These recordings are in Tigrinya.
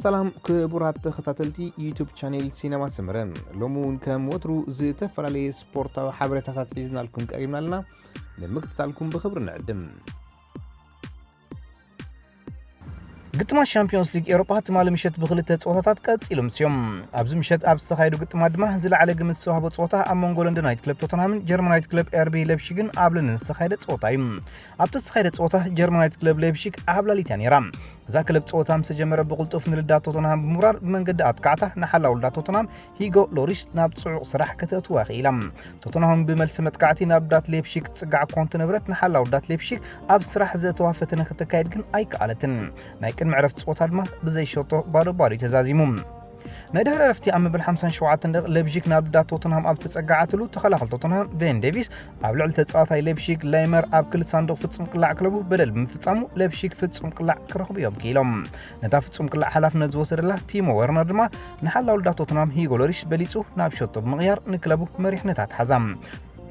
ሰላም ክቡራት ተኸታተልቲ ዩቱብ ቻኔል ሲነማ ሰመረ፣ ሎሚ እውን ከም ወትሩ ዝተፈላለየ ስፖርታዊ ሓበሬታታት ሒዝናልኩም ቀሪብና ኣለና። ንምክትታልኩም ብኽብሪ ንዕድም። ግጥማት ሻምፒዮንስ ሊግ ኤውሮጳ ትማሊ ምሸት ብክልተ ጸወታታት ቀጺሎም ስዮም። ኣብዚ ምሸት ኣብ ዝተኻየዱ ግጥማት ድማ ዝለዓለ ግምት ዝተዋህቦ ጸወታ ኣብ መንጎ ለንደናዊት ክለብ ቶተንሃምን ጀርመናዊት ክለብ ኤርቢ ሌፕሺግን ኣብ ለንደን ዝተኻየደ ጸወታ እዩ። ኣብቲ ዝተኻየደ ጸወታ ጀርመናዊት ክለብ ሌፕሺግ ዓብላሊት እያ ነይራ። እዛ ክለብ ጸወታ ምስ ተጀመረ ብቕልጡፍ ንልዳት ቶተንሃም ብምውራር ብመንገዲ ኣጥቃዕታ ንሓላው ልዳት ቶተንሃም ሂጎ ሎሪስ ናብ ጽዑቕ ስራሕ ከተእትዋ ክኢላ። ቶተንሃም ብመልሲ መጥቃዕቲ ናብ ልዳት ሌፕሺግ ክትጽጋዕ እኳ እንተነበረት ንሓላው ልዳት ሌፕሺግ ኣብ ስራሕ ዘእተዋ ፈተነ ከተካየድ ግን ኣይከኣለትን። ናይ ቅድሚ ዕረፍቲ ጸወታ ድማ ብዘይ ሸቶ ባዶ ባዶ እዩ ተዛዚሙ። ናይ ድሕሪ ዕረፍቲ ኣብ መበል ሓምሳን ሸውዓተን ደቂቕ ሌፕሺግ ናብ ልዳት ቶተንሃም ኣብ ዝተጸጋዓትሉ ተኸላኸል ቶተንሃም ቬን ዴቪስ ኣብ ልዕሊ ተጻዋታይ ሌፕሺግ ላይመር ኣብ ክልተ ሳንዱቕ ፍጹም ቅላዕ ክለቡ በደል ብምፍጻሙ ሌፕሺግ ፍጹም ቅላዕ ክረኽቡ እዮም ክኢሎም። ነታ ፍጹም ቅላዕ ሓላፍነት ዝወሰደላ ቲሞ ወርነር ድማ ንሓላው ልዳት ቶተንሃም ሂጎ ሎሪስ በሊጹ ናብ ሸቶ ብምቕያር ንክለቡ መሪሕነት ኣትሓዛ።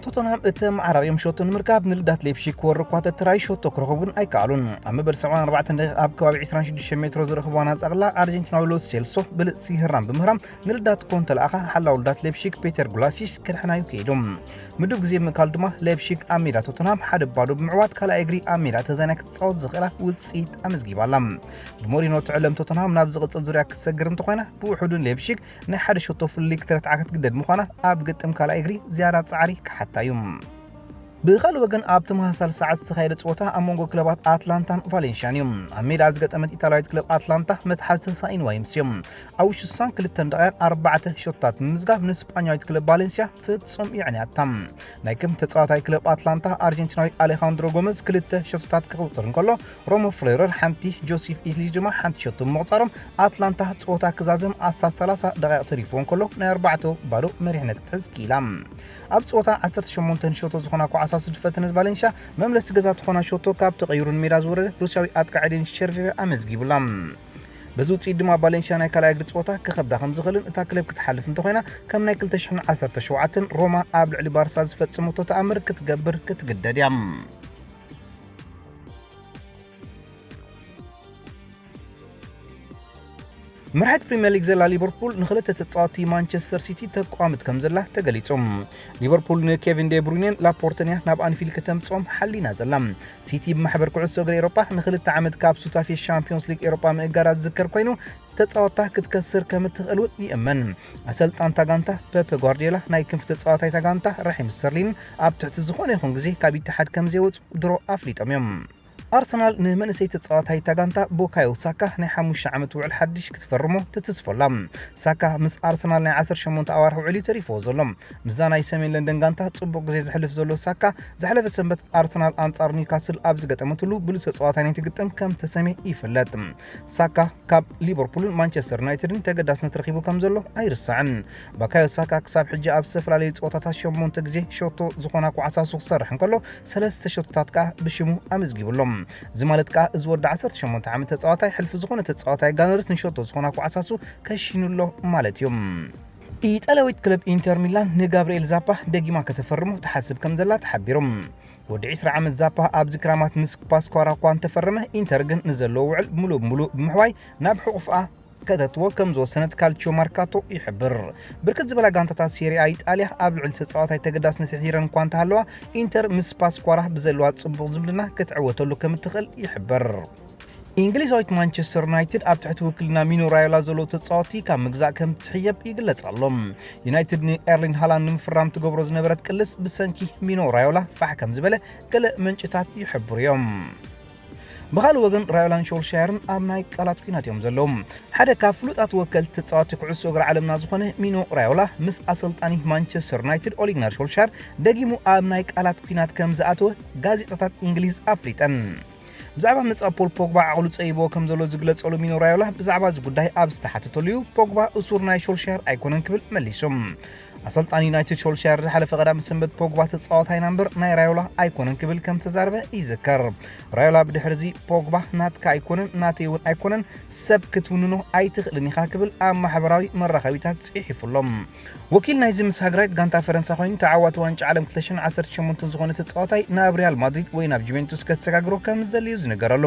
ቶተንሃም እተመዓራርዮም ሸቶ ንምርካብ ንልዳት ሌፕሺግ ክወርድ እኳ ተተራዩ ሸቶ ክረኽቡ ግን ኣይከኣሉን። ኣብ መበል ሰብዓን ኣርባዕተን ደቂቕ ኣብ ከባቢ ዕስራን ሽዱሽተ ሜትሮ ዝረኽብዋ ናጻ ቅላዕ ኣርጀንቲናዊ ሎስ ሴልሶ ብልጽቲ ህራም ብምህራም ንልዳት ኮንተ ለኣኻ ሓላው ልዳት ሌፕሺግ ፔተር ጉላሲሽ ክድሕናዩ ክኢሉ። ምዱብ ግዜ ብምእካሉ ድማ ሌፕሺግ ኣብ ሜዳ ቶተንሃም ሓደ ባዶ ብምዕዋት ካልኣይ እግሪ ኣብ ሜዳ ተዛንያ ክትጻወት ዝኽእላ ውጽኢት ኣመዝጊባ ኣላ። ብሞሪኖ ትዕለም ቶተንሃም ናብ ዝቕጽል ዙርያ ክትሰግር እንተኾይና ብውሑዱ ሌፕሺግ ናይ ሓደ ሸቶ ፍልልይ ክትረትዓ ክትግደድ ምዃና ኣብ ግጥም ካልኣይ እግሪ ዝያዳ ጻዕሪ ክሓታ እዩ። ብኻልእ ወገን ኣብ ተመሳሳሊ ሰዓት ዝተኻየደ ጸወታ ኣብ መንጎ ክለባት ኣትላንታን ቫሌንሽያን እዩ። ኣብ ሜዳ ዝገጠመት ኢጣልያዊት ክለብ ኣትላንታ መትሓዚ ተሳኢንዋ ይምስዮም። ኣብ ውሽጢ ስሳን ክልተን ደቂቕ ኣርባዕተ ሸቶታት ብምምዝጋብ ንስጳኛዊት ክለብ ቫሌንሲያ ፍጹም የዕንያታ። ናይ ክንፍ ተጻዋታይ ክለብ ኣትላንታ ኣርጀንቲናዊ ኣሌኻንድሮ ጎመዝ ክልተ ሸቶታት ክቕጽር እንከሎ ሮሞ ፍሬረር ሓንቲ፣ ጆሲፍ ኢስሊ ድማ ሓንቲ ሸቶ ብምቕጻሮም ኣትላንታ ጸወታ ክዛዘም ኣስታት ሰላሳ ደቂቕ ተሪፍዎ እንከሎ ናይ ኣርባዕተ ባዶ መሪሕነት ክትሕዝ ክኢላ። ኣብ ጸወታ ዓሰርተ ሸሞንተ ሸቶ ዝኾና ኳዕሳሱ ዝፈተነት ቫሌንሻ መምለሲ ገዛ ትኾና ሸቶ ካብ ተቐይሩ ንሜዳ ዝወረደ ሩስያዊ ኣጥቃዒ ዴኒስ ሸርቬር ኣመዝጊቡላ። በዚ ውጽኢት ድማ ቫሌንሻ ናይ ካልኣይ እግሪ ጸወታ ክኸብዳ ከም ዝኽእልን እታ ክለብ ክትሓልፍ እንተኾይና ከም ናይ ክልተ ሽሕን ዓሰርተ ሸውዓተን ሮማ ኣብ ልዕሊ ባርሳ ዝፈጸመቶ ተኣምር ክትገብር ክትግደድ እያ። መርሓት ፕሪምየር ሊግ ዘላ ሊቨርፑል ንክልተ ተጻወትቲ ማንቸስተር ሲቲ ተቋምት ከም ዘላ ተገሊጹ። ሊቨርፑል ንኬቪን ዴ ብሩይነን ላፖርተን እያ ናብ ኣንፊልድ ከተምጽኦም ሓሊና ዘላ። ሲቲ ብማሕበር ኩዕሶ እግሪ ኤሮጳ ንክልተ ዓመት ካብ ሱታፌ ሻምፒዮንስ ሊግ ኤሮጳ ምእጋዳ ዝዝከር ኮይኑ ተጻወታ ክትከስር ከም እትኽእል እውን ይእመን። ኣሰልጣን እታ ጋንታ ፔፕ ጓርዲዮላ ናይ ክንፊ ተጻዋታይ እታ ጋንታ ራሒም ስተርሊን ኣብ ትሕቲ ዝኾነ ይኹን ግዜ ካብ ኢትሓድ ከም ዘይወጹ ድሮ ኣፍሊጦም እዮም። ኣርሰናል ንመንእሰይ ተጻዋታይ እታ ጋንታ ቡካዮ ሳካ ናይ ሓሙሽተ ዓመት ውዕል ሓድሽ ክትፈርሞ ትትስፎ ኣላ። ሳካ ምስ ኣርሰናል ናይ ዓሰርተ ሸሞንተ ኣዋርሕ ውዕል እዩ ተሪፍዎ ዘሎ። ምስዛ ናይ ሰሜን ለንደን ጋንታ ጽቡቕ ግዜ ዘሕልፍ ዘሎ ሳካ ዝሓለፈ ሰንበት ኣርሰናል ኣንጻር ኒውካስል ኣብ ዝገጠመትሉ ብሉጽ ተጻዋታይ ናይቲ ግጥም ከም ተሰምየ ይፍለጥ። ሳካ ካብ ሊቨርፑልን ማንቸስተር ዩናይትድን ተገዳስነት ረኺቡ ከም ዘሎ ኣይርሳዕን። ባካዮ ሳካ ክሳብ ሕጂ ኣብ ዝተፈላለዩ ጸወታታት ሸሞንተ ግዜ ሸቶ ዝኾና ኳዕሳሱ ክሰርሕ እንከሎ ሰለስተ ሸቶታት ከኣ ብሽሙ ኣመዝጊቡ ኣሎ። እዚ ማለት ከኣ እዚ ወዲ ዓሰርተ ሸሞንተ ዓመት ተጻዋታይ ሕልፊ ዝኾነ ተጻዋታይ ጋነርስ ንሸቶ ዝኾና ኳዕሳሱ ከሽኑ ኣሎ ማለት እዩ። ኢጣልያዊት ክለብ ኢንተር ሚላን ንጋብርኤል ዛፓ ደጊማ ከተፈርሞ ትሓስብ ከም ዘላ ተሓቢሩ። ወዲ ዕስራ ዓመት ዛፓ ኣብዚ ክራማት ምስ ፓስኳራ እኳ እንተፈረመ፣ ኢንተር ግን ንዘለዎ ውዕል ምሉእ ብምሉእ ብምሕዋይ ናብ ሕቑፍኣ ከተእትዎ ከም ዝወሰነት ካልቺዮ ማርካቶ ይሕብር። ብርክት ዝበላ ጋንታታት ሴሪኣ ኢጣልያ ኣብ ልዕሊ ተጻዋታይ ተገዳስነት ኣሕዲረን እኳ እንተሃለዋ፣ ኢንተር ምስ ፓስኳራ ብዘለዋ ጽቡቕ ዝምድና ክትዕወተሉ ከም እትኽእል ይሕበር። እንግሊዛዊት ማንቸስተር ዩናይትድ ኣብ ትሕቲ ውክልና ሚኖ ራዮላ ዘሎ ተጻወቲ ካብ ምግዛእ ከም ትሕየብ ይግለጽ ኣሎ። ዩናይትድ ንኤርሊንግ ሃላንድ ንምፍራም ትገብሮ ዝነበረት ቅልስ ብሰንኪ ሚኖ ራዮላ ፋሕ ከም ዝበለ ገለ ምንጭታት ይሕብሩ እዮም። ብኻልእ ወገን ራዮላን ሾልሻየርን ኣብ ናይ ቃላት ኲናት እዮም ዘለዉ። ሓደ ካብ ፍሉጣት ወከልቲ ተጻወቲ ኩዕሶ እግሪ ዓለምና ዝኾነ ሚኖ ራዮላ ምስ ኣሰልጣኒ ማንቸስተር ዩናይትድ ኦሊግናር ሾልሻየር ደጊሙ ኣብ ናይ ቃላት ኲናት ከም ዝኣተወ ጋዜጣታት እንግሊዝ ኣፍሊጠን። ብዛዕባ ምጻእ ፖል ፖግባ ዓቕሉ ጸይቦ ከም ዘሎ ዝግለጸሉ ሚኖ ራዮላ ብዛዕባ እዚ ጉዳይ ኣብ ዝተሓተተሉ እዩ ፖግባ እሱር ናይ ሾልሻየር ኣይኮነን ክብል መሊሱ። ኣሰልጣኒ ዩናይትድ ሾልሻየር ዝሓለፈ ቀዳም ሰንበት ፖግባ ተጻዋታይና እምበር ናይ ራዮላ ኣይኮነን ክብል ከም ተዛረበ ይዝከር። ራዮላ ብድሕሪ እዚ ፖግባ ናትካ ኣይኮነን ናተይ እውን ኣይኮነን ሰብ ክትውንኖ ኣይትኽእልን ኢኻ ክብል ኣብ ማሕበራዊ መራኸቢታት ጽሒፉ ኣሎ። ወኪል ናይዚ ምስ ሃገራዊት ጋንታ ፈረንሳ ኮይኑ ተዓዋቲ ዋንጫ ዓለም ክልተ ሽሕን ዓሰርተ ሸሞንተን ዝኾነ ተጻዋታይ ናብ ሪያል ማድሪድ ወይ ናብ ጁቬንቱስ ከተሰጋግሮ ከም ዝደሊ እዩ ዝንገረሉ።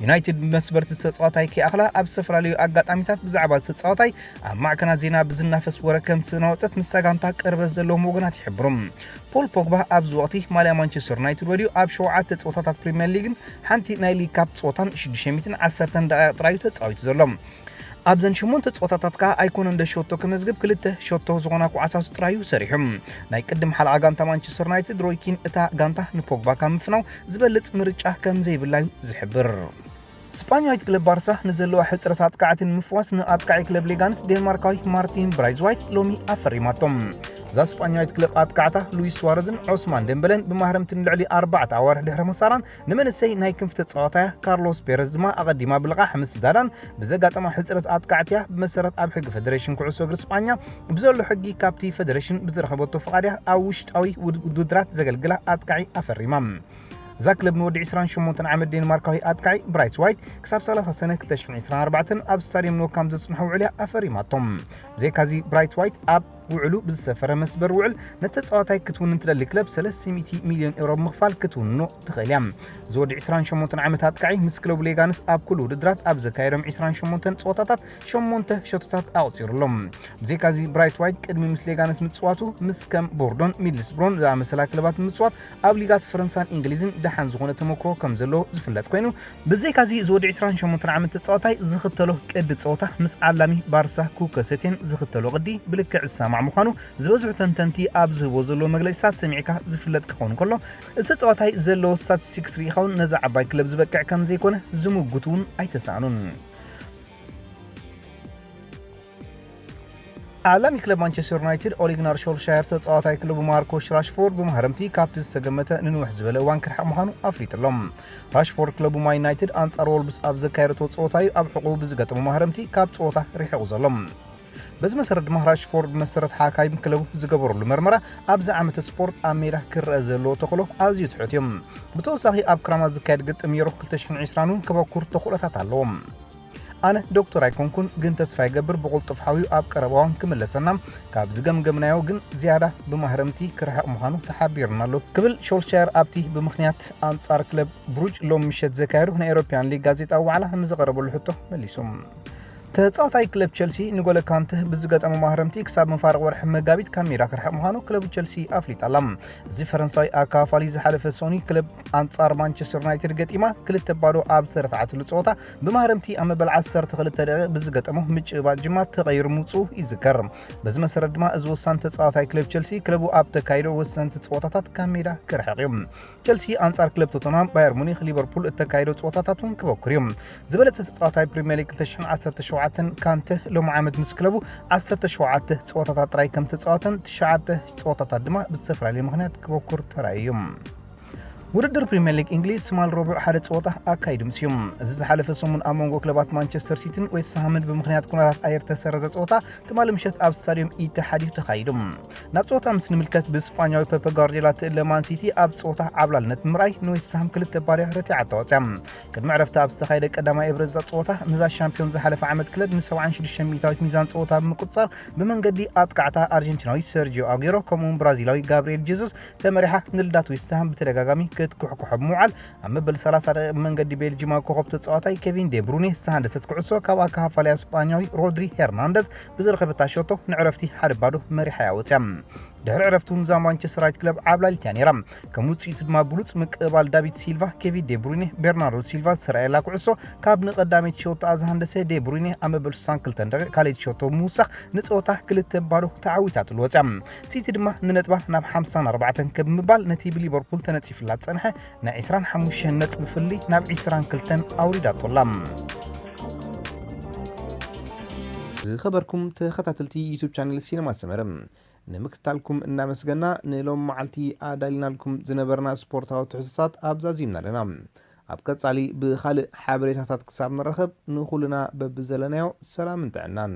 ዩናይትድ ብመስበርቲ ዝተጻዋታይ ከይኣኽላ ኣብ ዝተፈላለዩ ኣጋጣሚታት ብዛዕባ ዝተጻዋታይ ኣብ ማዕከናት ዜና ብዝናፈስ ወረ ከም ዝተናወጸት ምስታ ጋንታ ቅርበት ዘለዎም ወገናት ይሕብሩ። ፖል ፖግባ ኣብዚ ወቕቲ ማልያ ማንቸስተር ዩናይትድ ወዲኡ ኣብ ሸውዓተ ጸወታታት ፕሪምየር ሊግን ሓንቲ ናይ ሊግ ካፕ ጸወታን ሽዱሽተ ሚእትን ዓሰርተን ደቂቕ ጥራዩ ተጻዊቱ ዘሎ። ኣብዘን ሸሞንተ ጸወታታት ከኣ ኣይኮነን ደ ሸቶ ክመዝግብ ክልተ ሸቶ ዝኾና ኩዓሳሱ ጥራዩ ሰሪሑ። ናይ ቅድም ሓለቓ ጋንታ ማንቸስተር ዩናይትድ ሮይ ኪን እታ ጋንታ ንፖግባ ካብ ምፍናው ዝበልጽ ምርጫ ከም ዘይብላ እዩ ዝሕብር። ስጳኛዊት ክለብ ባርሳ ንዘለዋ ሕጽረት ኣጥቃዕቲ ንምፍዋስ ንኣጥቃዒ ክለብ ሌጋንስ ዴንማርካዊ ማርቲን ብራይዝዋይት ሎሚ ኣፈሪማቶም። እዛ ስጳኛዊት ክለብ ኣጥቃዕታ ሉዊስ ሱዋረዝን ዖስማን ደምበለን ብማህረምትን ልዕሊ ኣርባዕተ ኣዋርሕ ድሕሪ ምሳራን ንመንሰይ ናይ ክንፊ ተጻዋታያ ካርሎስ ፔረዝ ድማ ኣቐዲማ ብልቓሕ ምስ ዛዳን ብዘጋጠማ ሕጽረት ኣጥቃዕትያ ብመሰረት ኣብ ሕጊ ፈደሬሽን ኩዕሶ እግሪ ስጳኛ ብዘሎ ሕጊ ካብቲ ፈደሬሽን ብዝረኸበቶ ፍቓድያ ኣብ ውሽጣዊ ውድ- ውድድራት ዘገልግላ ኣጥቃዒ ኣፈሪማ። እዛ ክለብ ንወዲ ዕስራን ሸሞንተን ዓመት ዴንማርካዊ ኣጥቃዒ ብራይት ዋይት ክሳብ ሰላሳ ሰነ ክልተ ሽሕን ዕስራን ኣርባዕተን ኣብ ስታድየም ኖ ካምፕ ዘጽንሖ ውዕል እያ ኣፈሪማቶም። ብዘይካዚ ብራይት ዋይት ኣብ ውዕሉ ብዝሰፈረ መስበር ውዕል ነቲ ተጻዋታይ ክትውንን ትደሊ ክለብ ሰለስተ ሚእቲ ሚልዮን ኤውሮ ብምኽፋል ክትውንኖ ትኽእል እያ። እዚ ወዲ ዕስራን ሸሞንተን ዓመት ኣጥቃዒ ምስ ክለቡ ሌጋንስ ኣብ ኩሉ ውድድራት ኣብ ዘካየዶም ዕስራን ሸሞንተን ጸወታታት ሸሞንተ ሸቶታት ኣቑጺሩ ኣሎ። ብዘይካዚ ብራይት ዋይት ቅድሚ ምስ ሌጋንስ ምጽዋቱ ምስ ከም ቦርዶን ሚድልስብሮን ዝኣመሰላ ክለባት ምጽዋት ኣብ ሊጋት ፈረንሳን እንግሊዝን ደሓን ዝኾነ ተመክሮ ከም ዘለዎ ዝፍለጥ ኮይኑ፣ ብዘይካዚ እዚ ወዲ ዕስራን ሸሞንተን ዓመት ተጻዋታይ ዝኽተሎ ቅዲ ጸወታ ምስ ዓላሚ ባርሳ ኩከ ሰቴን ዝኽተሎ ቅዲ ብልክዕ ዝሰማዕ ምዃኑ ዝበዝሑ ተንተንቲ ኣብ ዝህቦ ዘሎ መግለጺታት ሰሚዕካ ዝፍለጥ ክኸውን ከሎ፣ እዚ ተጻዋታይ ዘለዎ ስታቲስቲክስ ርኢኻ እውን ነዛ ዓባይ ክለብ ዝበቅዕ ከም ዘይኮነ ዝምጉት እውን ኣይተሳእኑን። ዓላሚ ክለብ ማንቸስተር ዩናይትድ ኦሊግናር ሾልሻየር ተጻዋታይ ክለቡ ማርኮስ ራሽፎርድ ብማህረምቲ ካብቲ ዝተገመተ ንንውሕ ዝበለ እዋን ክርሕቕ ምዃኑ ኣፍሊጡ ኣሎ። ራሽፎርድ ክለቡ ማን ዩናይትድ ኣንጻር ወልብስ ኣብ ዘካየደቶ ጸወታ እዩ ኣብ ሕቑኡ ብዝገጠሞ ማህረምቲ ካብ ጸወታ ርሒቑ ዘሎ። በዚ መሰረት ድማ ራሽፎርድ ብመሰረት ሓካይም ክለቡ ዝገበረሉ መርመራ ኣብዚ ዓመተ ስፖርት ኣብ ሜዳ ክረአ ዘለዎ ተኽእሎ ኣዝዩ ትሑት እዩ። ብተወሳኺ ኣብ ክራማት ዝካየድ ግጥም ዩሮ ክልተ ሽሕን ዕስራን እውን ከበኩር ተኽእሎታት ኣለዎ። ኣነ ዶክተር ኣይኮንኩን፣ ግን ተስፋ ይገብር ብቕልጡፍ ሓውዩ ኣብ ቀረባ እዋን ክምለሰና ካብ ዝገምገምናዮ ግን ዝያዳ ብማህረምቲ ክርሕቕ ምዃኑ ተሓቢሩና ኣሎ ክብል ሾልሻየር ኣብቲ ብምኽንያት ኣንጻር ክለብ ብሩጅ ሎም ምሸት ዘካየዱ ናይ ኤሮፓያን ሊግ ጋዜጣ ዋዕላ ንዝቐረበሉ ሕቶ መሊሱ። ተጻዋታይ ክለብ ቸልሲ ንጎለ ካንተ ብዝገጠሞ ማህረምቲ ክሳብ መፋርቕ ወርሒ መጋቢት ካብ ሜዳ ክርሕቕ ምዃኑ ክለቡ ቸልሲ ኣፍሊጣ ኣላ። እዚ ፈረንሳዊ ኣካፋሊ ዝሓለፈ ሶኒ ክለብ ኣንጻር ማንቸስተር ዩናይትድ ገጢማ ክልተ ባዶ ኣብ ዝተረታዓትሉ ጸወታ ብማህረምቲ ኣብ መበል ዓሰርተ ክልተ ደቂቕ ብዝገጠሞ ምጭብባጥ ጅማ ተቐይሩ ምውጽኡ ይዝከር። በዚ መሰረት ድማ እዚ ወሳኒ ተጻዋታይ ክለብ ቸልሲ ክለቡ ኣብ ተካይዶ ወሰንቲ ጸወታታት ካብ ሜዳ ክርሕቕ እዩ። ቸልሲ ኣንጻር ክለብ ቶተንሃም፣ ባየር ሙኒክ፣ ሊቨርፑል እተካይዶ ጸወታታት እውን ክበኩር እዩ። ዝበለጸ ተጻዋታይ ፕሪምየር ሊግ ክልተ ሽሕን ዓሰርተ ሸውዓተን ካንተ ሎሚ ዓመት ምስ ክለቡ ዓሰርተ ሸውዓተ ጸወታታት ጥራይ ከም ተጻወተን ትሽዓተ ጸወታታት ድማ ብዝተፈላለየ ምኽንያት ክበኩር ተራእዩ እዩ። ውድድር ፕሪምየር ሊግ እንግሊዝ ትማል ረቡዕ ሓደ ጸወታ ኣካይዱ ምስ እዩ። እዚ ዝሓለፈ ሰሙን ኣብ መንጎ ክለባት ማንቸስተር ሲቲን ዌስትሃምን ብምኽንያት ኩነታት ኣየር ተሰረዘ ጸወታ ትማሊ ምሸት ኣብ ስታድዮም ኢትሓድ እዩ ተኻይዱ። ናብ ጸወታ ምስ ንምልከት ብስጳኛዊ ፔፕ ጋርዲዮላ ትእለ ማን ሲቲ ኣብ ጸወታ ዓብላልነት ብምርኣይ ንዌስትሃም ክልተ ባርያ ረቲዓታ ወጽያ። ቅድሚ ዕረፍቲ ኣብ ዝተኻየደ ቀዳማይ እብረ እዛ ጸወታ ነዛ ሻምፒዮን ዝሓለፈ ዓመት ክለብ ን ሰብዓን ሽዱሽተ ሚእታዊት ሚዛን ጸወታ ብምቁጽጻር ብመንገዲ ኣጥቃዕታ ኣርጀንቲናዊ ሰርጂዮ ኣጉሮ ከምኡውን ብራዚላዊ ጋብሪኤል ጀሱስ ተመሪሓ ንልዳት ዌስትሃም ብተደጋጋሚ ክትኩሕኩሖ ብምውዓል ኣብ መበል ሰላሳ ደቂቕ ብመንገዲ ቤልጂማዊ ኮኸብ ተጻዋታይ ኬቪን ዴብሩኔ ዝተሃንደሰት ኩዕሶ ካብ ኣካፋልያ ስጳኛዊ ሮድሪ ሄርናንደዝ ብዝረኸበታ ሸቶ ንዕረፍቲ ሓደ ባዶ መሪሓ እያ ወጽያ። ድሕሪ ዕረፍቲ እውን እዛ ማንቸስተር ዩናይትድ ክለብ ዓብላሊት እያ ነይራ። ከም ውጽኢቱ ድማ ብሉጽ ምቅብባል ዳቪድ ሲልቫ፣ ኬቪን ዴብሩይነ፣ ቤርናርዶ ሲልቫ ዝተረኣየላ ኩዕሶ ካብ ንቐዳመይቲ ሸቶኣ ዝሃንደሰ ዴብሩይነ ኣብ መበል ስሳን ክልተን ደቂቕ ካልኣይቲ ሸቶ ብምውሳኽ ንጸወታ ክልተ ባዶ ተዓዊታትሉ ወጽያ። ሲቲ ድማ ንነጥባ ናብ ሓምሳን ኣርባዕተን ከብ ብምባል ነቲ ብሊቨርፑል ተነጺፍላ ዝጸንሐ ናይ ዕስራን ሓሙሽተን ነጥቢ ፍሊ ናብ ዕስራን ክልተን ኣውሪዳቶ ኣላ። ዝኸበርኩም ተኸታተልቲ ዩቱብ ቻነል ሲነማ ሰመረ፣ ንምክትታልኩም እናመስገና፣ ንሎም መዓልቲ ኣዳሊናልኩም ዝነበርና ስፖርታዊ ትሕዝቶታት ኣብዛ ዚምና ኣለና። ኣብ ቀጻሊ ብኻልእ ሓበሬታታት ክሳብ ንራኸብ፣ ንኹልና በብዘለናዮ ሰላምን ጥዕናን።